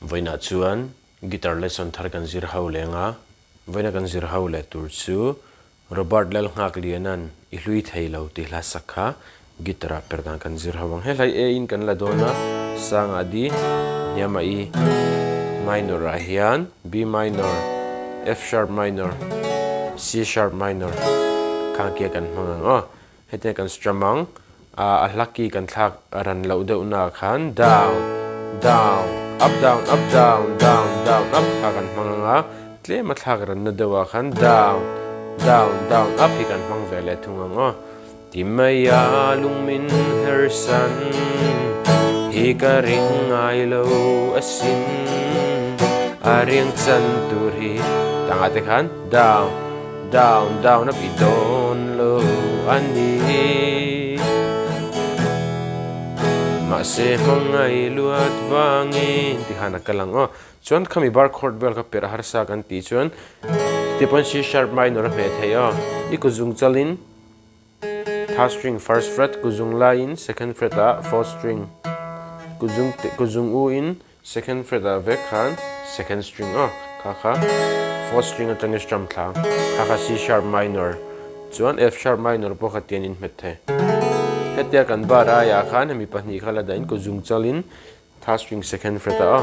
Vawiinah chuan guitar lesson thar kan zir ho leng a, vawiina kan zir ho leh tur chu Robert Lalnghakliana'n I hlui thei lo tih hla sak kha guitar ah per dan kan zir ho ang. He hlai A in kan la dawn a, sangah D, hniamah E minor ah hian B minor, F sharp minor, C sharp minor khang kia kan hmang ang aw. Hetiang kan strum ang, a hla ki kan thlak ran loh deuh na khan down, down, up down, up down, down, down, up kha kan hmang ang a, tlem a thlak ranna deuh ah khan down, down, down, up hi kan hmang ve leh thung ang aw. Ti mai a lung min her san hi ka ring ngai lo asin, a riang chan tur hi tangah te khan down, Down down a pi dawn lo a ni. Mahse hmangaih luat vangin ti khan a kal ang aw. Chuan khami bar chord vel kha perh harsa kan tih chuan ti pawn C sharp minor a hmeh theih aw. I kuzung chalin third string first fret kuzung laiin second fret ah fourth string kuzung kuzung u in Second fret ah vek khan second string aw kha kha fourth string atangin strum thla kha kha C sharp minor chuan F sharp minor pawh kha tian in hmet thei. Hetia kan bar aiah khan hemi pahnih kha la dahin kut zung chalin third string second fret ah aw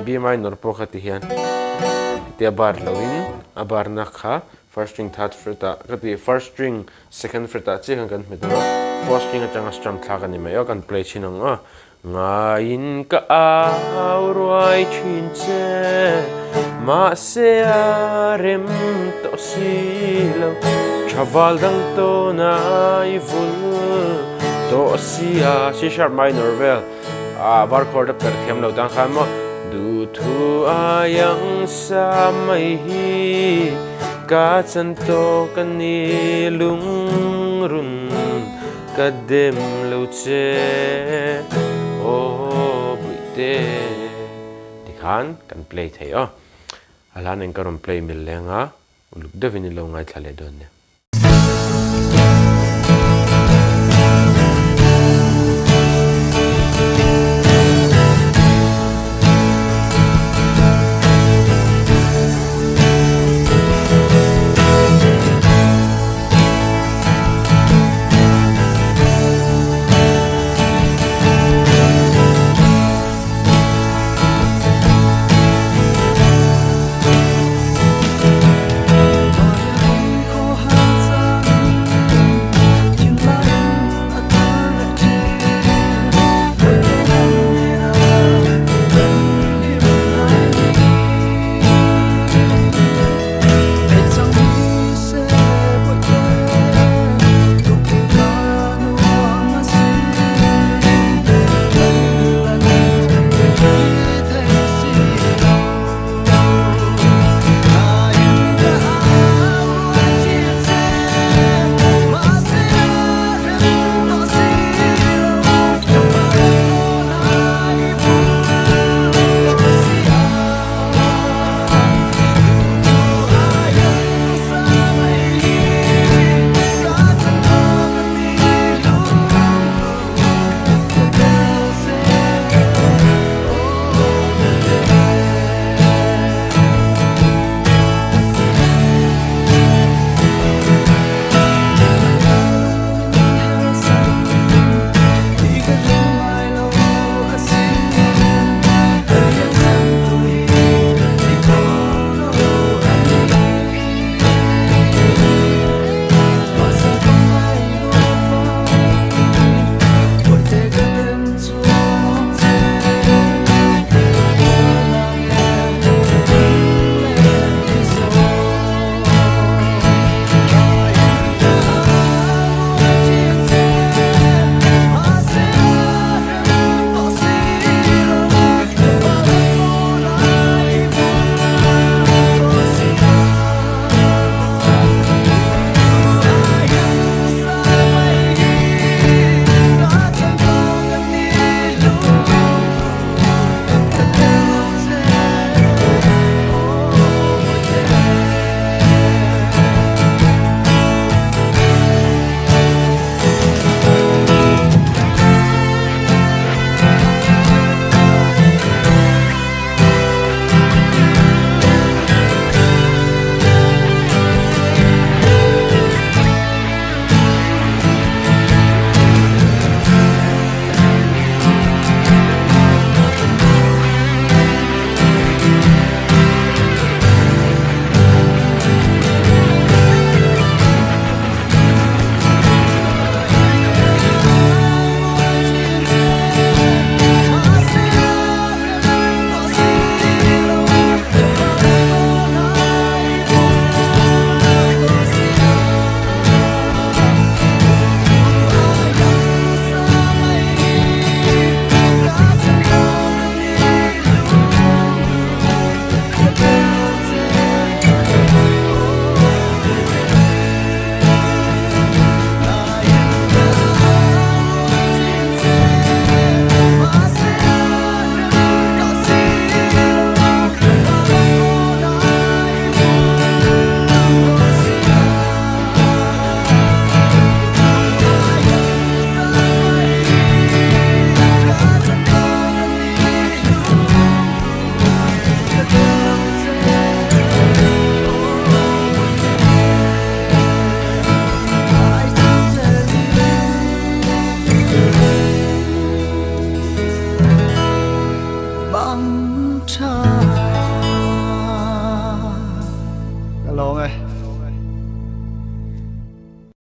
B minor pawh kha ti hian hetia bar loin a barna kha first string third fret ah ka ti first string second fret ah chiah khan kan hmet ang a fourth string atanga strum thlak a ni mai aw kan play thin ang aw. Ngaiin ka au ruai thin che, mahse a rem tawh si lo. Thaval dang tawn a i vul tawh si a. C sharp minor vel a bar chord a perh thiam lo tan khan maw. Duhthu a yang sa mai hi ka chan tawk a ni lungrun. Ka dem lo che aw Buihte tikhan kan play thei aw. A hlan eng ka rawn play mil leng a, uluk deuhin i lo ngaithla leh dawn nia.